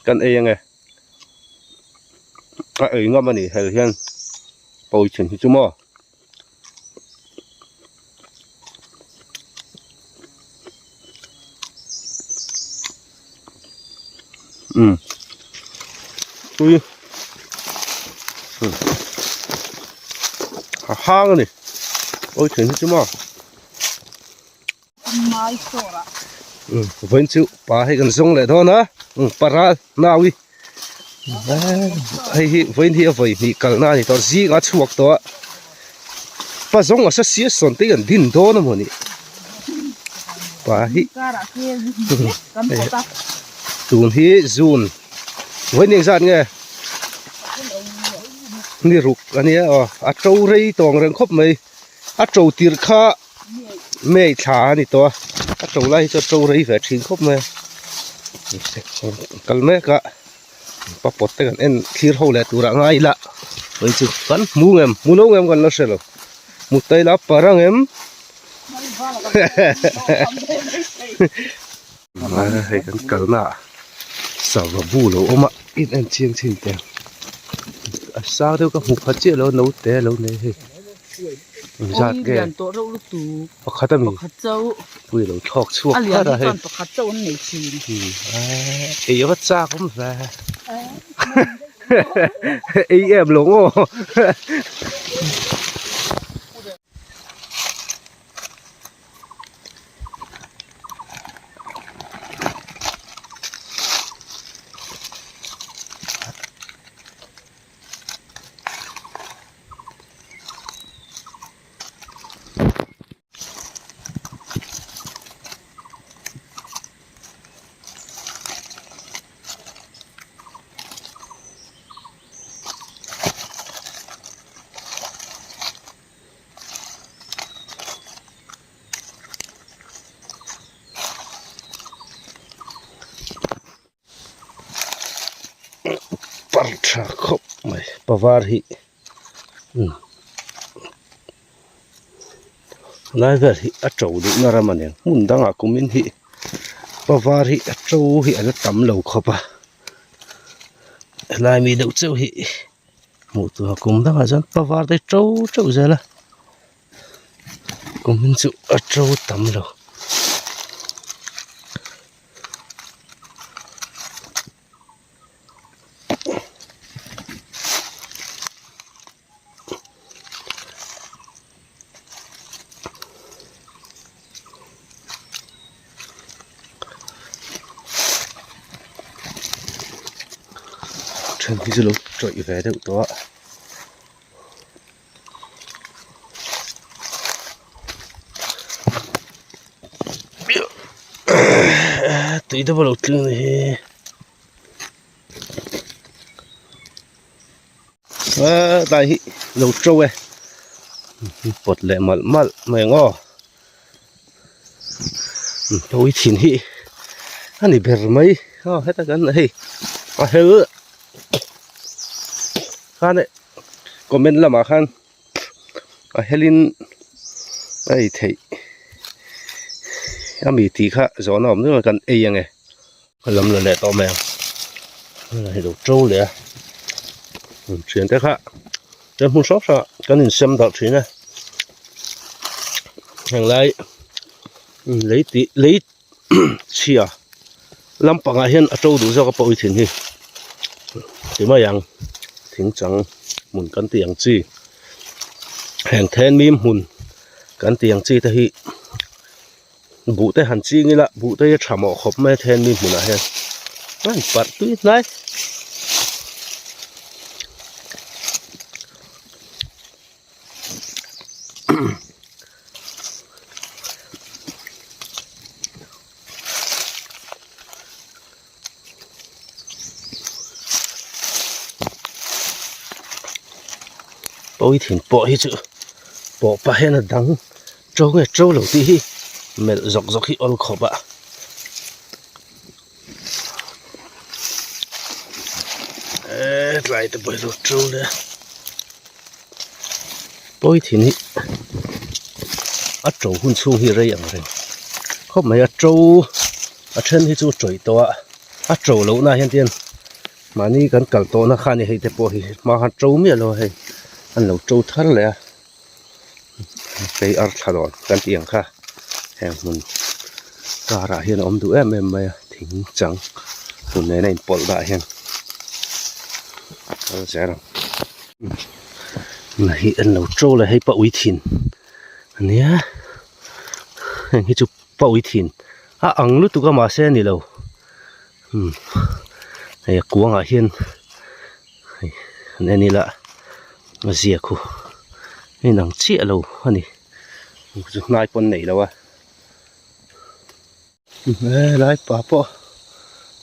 Kan ei ange. A ei ngam a ni hel hian pawithin hi chu maw. Um tui a hang a ni pawithin hi chu maw. Vawiin chu pa hei kan zawng leh dawn a para nau hi hei hi vawiin hi a vawi hnih kalna a ni tawh zing a chhuak tawh a pa zawng a sa sia sawn te hi an din dawn a mawni pa hi tun hi june vawiin engzat nge ni ruk a nia aw a to rei tawng reng khawp mai a to tirh kha. May thla a ni tawh a a to lai hi chu a to rei ve thin khawp mai a kal mek a pa pawt te kan en thlir ho leh turah ngai ila hei chu kan hmu ngem hmu lo ngem kan la hre lo hmu ta ila par ang em hei kan kalna ah sava bu lo awm a in en chiang chin teh a sang deuh ka hmu pha chiah lo naute a lo nei hei. Zat nge pakhat a mi pui lo thlawk chhuak thar a hei ei ava chak awm ve ei em lo ngaw. Par tha khawp mai pavar hi lai vel hi a to duh na ram a ni ang hmun dangah kumin hi pavar hi a to hi a la tam lo khawp a helai mi deuh chauh hi hmuh tur a kum dangah chuan pavar te to teuh zel a kumin chu a to tam lo. Then hi chu lo tawih ve deuh tawh a. Tui deuh a lo tling ni hi a tlai hi lo to e pawt leh malh malh mai ang aw pawi thin hi a ni ber mai aw heta kan hei a hel khan e comment lamah khan a helin a ei theih a mi tih kha zawhna awm nual kan ei ange a lam la leh tawh mai ang hei lo to leh a thiante kha he hmun hrang hrangah kan insem darh thin a heng lai lei tih lei chhia lampangah hian a to duh zawk a pawi thin hi ti mai ang thing chang hmun kan tih ang chi heng then mim hmun kan tih ang chi te hi buh te han ching ila buh te hi a tha mawh khawp mai a then mim hmunah hian a in parh tui hnai. Pawithin pawh hi chu pawh pah hian a dang to nge to lo tih hi melh zawk zawk hi awl khawp a. Eee tlai te pawh hi lo to leh a pawithin hi a to hun chhung hi rei ang reng khawp mai a to a then hi chu a tawih tawh a a to loh na hian tian. Mahni kan kal tawhna kha a ni hei te pawh hi hma khan to miah lo a hei an lo to thar leh a phei ar thla dawn kan tih ang kha heng hmun karah hian a awm duh em em mai a thing chang hmun nena inpawlh dah hian kal zel ang hei an lo to leh hei pawh ui thin ania heng hi chu pawh ui thin a ang lutuk a mahse a ni lo. Umm hei a kuangah hian hei an en ila a zia khu a inang chiah lo a ni chu hnai pawn nei lo a helai pa pawh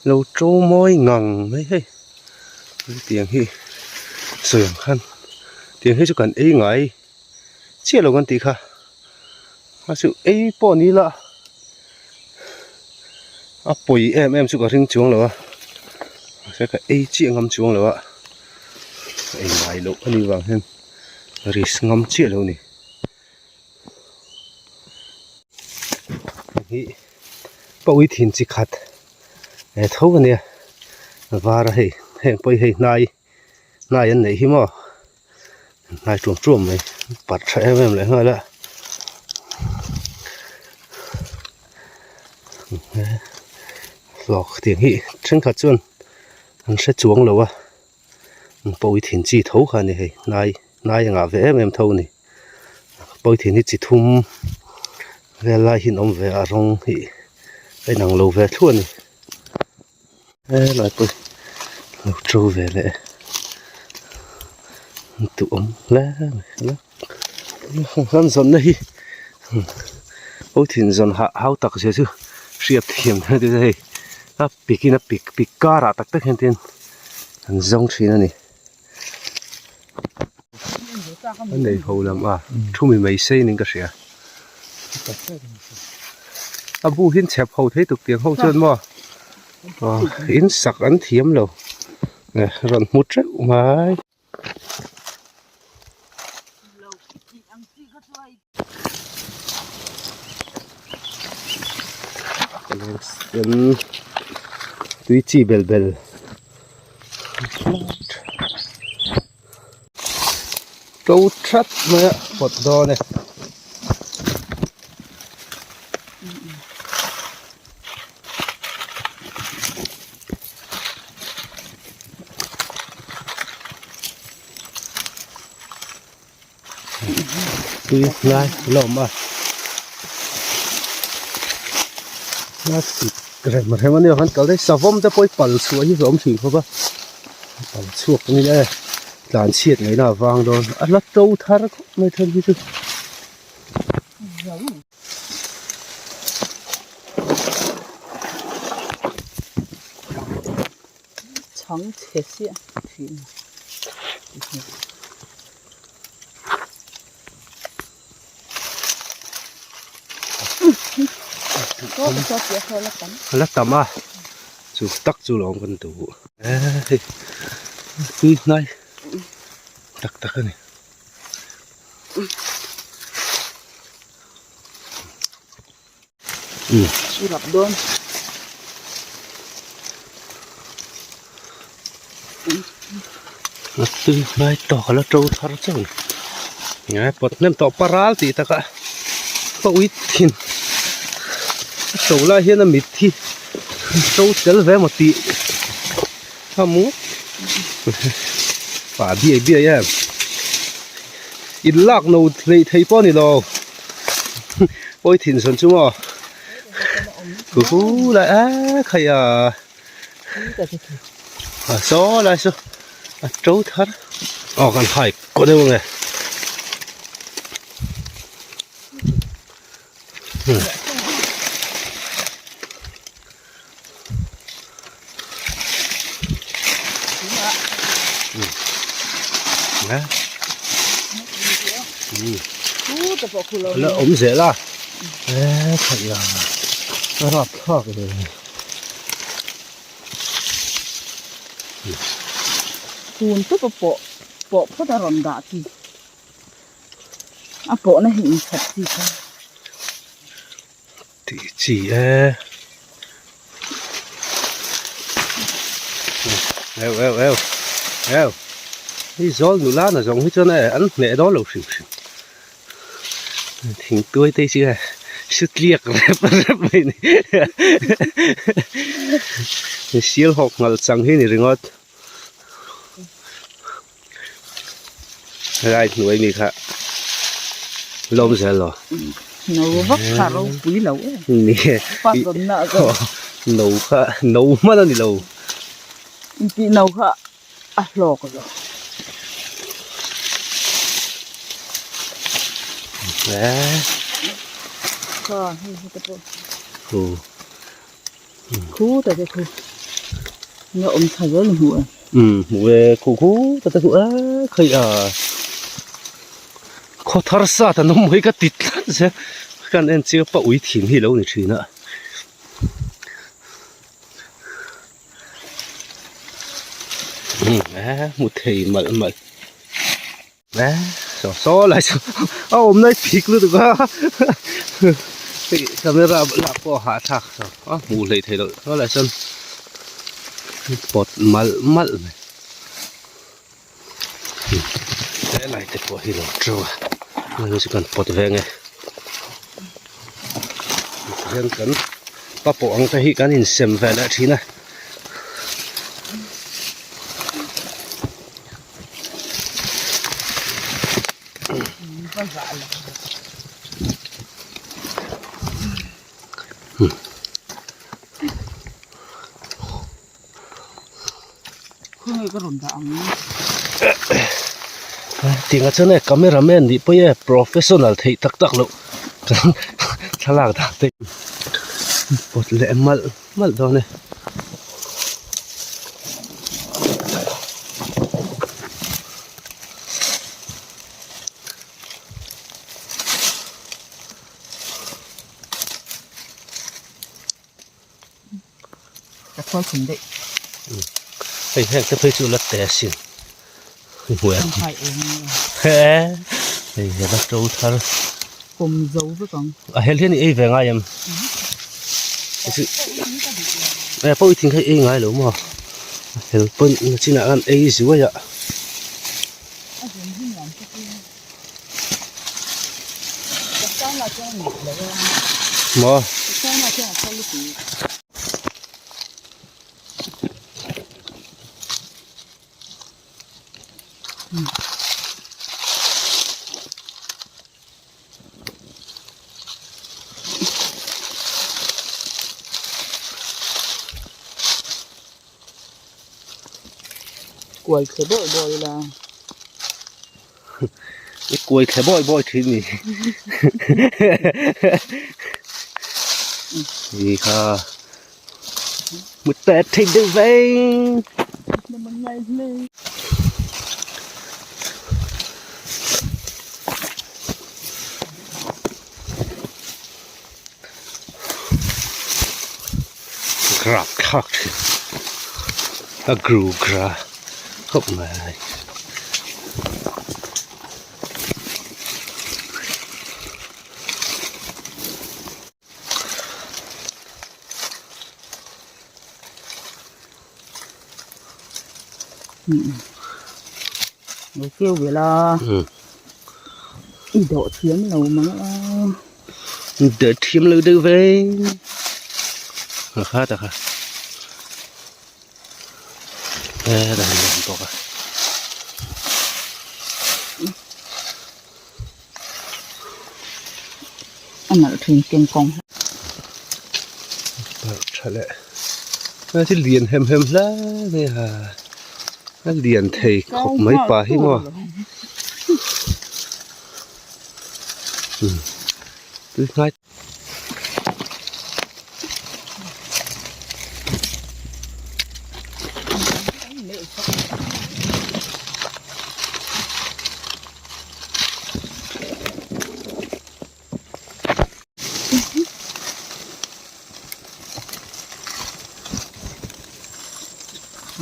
lo to mawi ngang mai hei hetiang hi sawi ang khan tiang hi chu kan ei ngai chiah lo kan tih kha a chu ei pawh ni ila. A pawi em em chu ka ring chuang lo a mahse ka ei chiah ngam chuang lo a ka ei ngai loh a nih vang hian risk ngam chiah lo a ni hei hi pawi thin chi khat e tho a nia a var a hei heng pawh hi hei hnai hnai an neih hi maw. Hnai ṭuam ṭuam mai parh ṭha em em leh nghal a hlawk tiang hi thenkhat chuan an hre chuang lo a an pawi thin chi tho kha a ni hei hnai hnai a ngah ve em em tho a ni pawi thin hi chi thum vel lai hi an awm ve a rawng hi a inang lo ve thluah a ni. Helai pawh hi lo to ve leh e duhawm hle mai an zawnna hi ho thin zawn hah hau tak zia chu hriat thiam a ni hei a pik in a pik pik karah tak tak hian tin an zawng thin a ni a nei ho lam a thu mi mai sei niin ka hria a bu hi an chhep ho thei tuk tiang ho chuan maw aw in sak an thiam lo rawn hmu teuh mai. Tui chi bel bel to that mai a pawt dawn e. Tui hnai a la awm a plastic rem rem a nia kan kal daih savawm te pawh hi pal chhuah hi a awm thin khawp a pal chhuak ang ila e tlan chhiat ngaihna a vang dawn a la to thar khawp mai then hi chu. Chhang chhe chiah thin. La tam a chu tak chu lawm kan duh hei tui hnai tak tak a ni. Rap dawn. A tui hnai tawk a la to thar chauh a ni. Nge pawt hnem tawh paral tih takah ka ui thin a to lai hian a mit hi a to tel ve maw tih a hmu pah biai biai em in lak no hleih thei pawh a ni lo. Pawi thin sawn chu maw hu lai a khai a a saw lai saw a to thar aw kan hai kaw deuh ange La awm zel a e theih a a rap thlak ve Phun tawp a pawh pawh phawt a rawn dah chi a pawhna hi inchhawp chi kha. Tih chi e. Eu eu eu eu hei zawl nula na zawng hi chuan e an hneh dawn lo hrim hrim thing tuai te hi chu e su tliak rep rep mai ni sial hawk ngalh chang hi ni ringawt helai hnuai mi kha lawm zel lo no vak kha ropui lo e ni pa zawn na ka no kha no hman ani lo inti no kha a hlawk lo e kha hei hi te pawh hu Khu ta te khu nga awm thla zel hmu e. Um hmu e khu khu ta te khu a khaih a khaw thar sa ta nawm mai ka ti tlat zel kan en chiang pa ui thin hi lo ni thin a. Um e hmu thei malh malh. Nè, saw saw lai saw a awm nai phik lutuk a hei camera lak pawh a hahthlak saw a hmuh hleih theih loh saw lai sawn pawt malh malh mai helai te pawh hi lo to a hei chu kan pawt ve ang e tihian kan papawh ang te hi kan insem ve leh thin a. Tinga chuan e camera man nih pawh hi e professional theih tak tak loh kan thlalak dan te pawt leh malh malh dawn e. Ka khawl chhun daih. Hei heng te phei chu la te asin. Hei he la to thar. Kawm zo vek ang. A hel hian i ei ve ngai em? E pawh i thing kha i ei ngai lo maw? A hel pawn na chinah khan ei zuai a. Maw? Kuai thle bawi bawi la. I kuai thle bawi bawi thin ni. Ni kha. Mut pet thei deuh veng. Grap thlak thin a gru gra khawp mai. Lo keu ve la i dawh thiam lo mang a dawh thiam lo deuh ve kha ta kha e ta hi bawk a. A nalh thin keng kawng. Nalh tha leh. A thil lian hem hem hle mai a. A lian thei khawp mai pa hi maw. Tui hnai.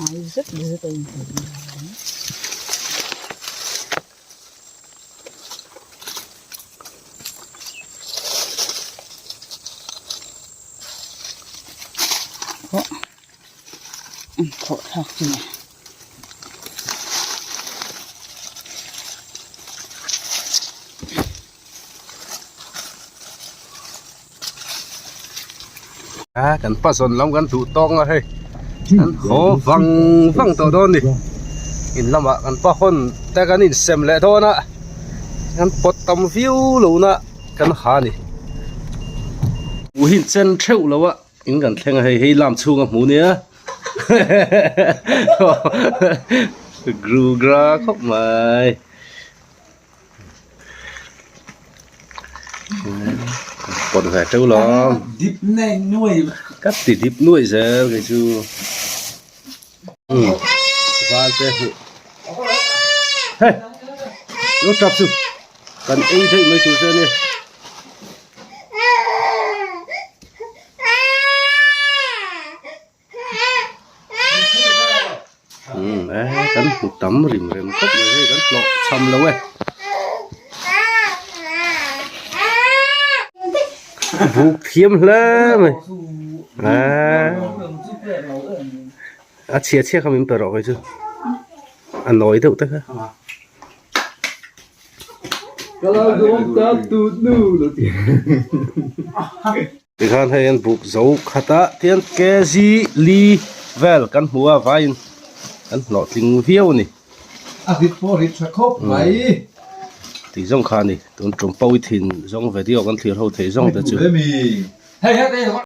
Ai zet zet a inhmu An khawh thlak chu ni. A kan pa zawn lam kan duh tawng a hei kan haw vang vang tawh dawn a ni in lamah kan pa hawn te kan insem leh dawn a kan pawt tam viau lo na kan ha a ni hmuh hi chen theuh lo a in kan thleng a hei hei lam chhung a hmuh nia gru gra khawp mai. Pawt ve teuh lo dip nei nuai ka ti dip nuai zel kei chu umm val te hmuh hei lo tap chu kan ei theih mai tur che a ni. Umm e kan hmu tam rim rem khawp mai hei kan hlawh cham lo e buk thiam hle mai a chhia chhia kha min pe rawh kei chu a nawi deuh te kha. Tikhan hei an buk zo khat a tian kg li vel kan hmu a vaiin kan hlawhtling viau a ni. A rit pawh rit tha khawp mai. Tih zawng kha a ni tun tum pawi thin zawng video kan thlir ho thei zawng te chu.